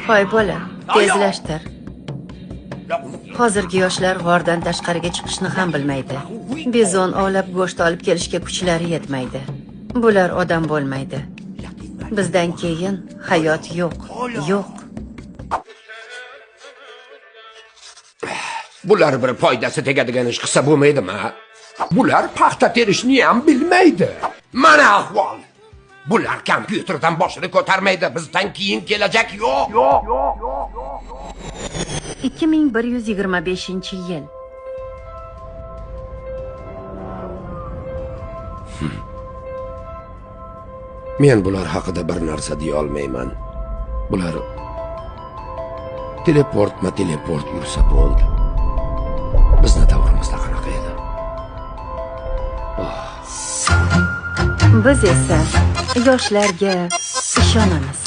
Hoy bola, tezlashtir. Hozirgi yoshlar g'ordan tashqariga chiqishni ham bilmaydi. Bizon ovlab go'sht olib kelishga kuchlari yetmaydi. Bular odam bo'lmaydi. Bizdan keyin hayot yo'q, yo'q. Bular bir foydasi tegadigan ish qilsa bo'lmaydimi? Bular paxta terishni ham bilmaydi. Mana ahvol. Bular kompyuterdan boshini ko'tarmaydi. Bizdan keyin kelajak yo'q. 2125-yil. Men bular haqida bir narsa deya olmayman. Bular teleportma teleport yursa bo'ldi. Bizni davrimizda qanaqa edi? Biz esa yoshlarga ishonamiz.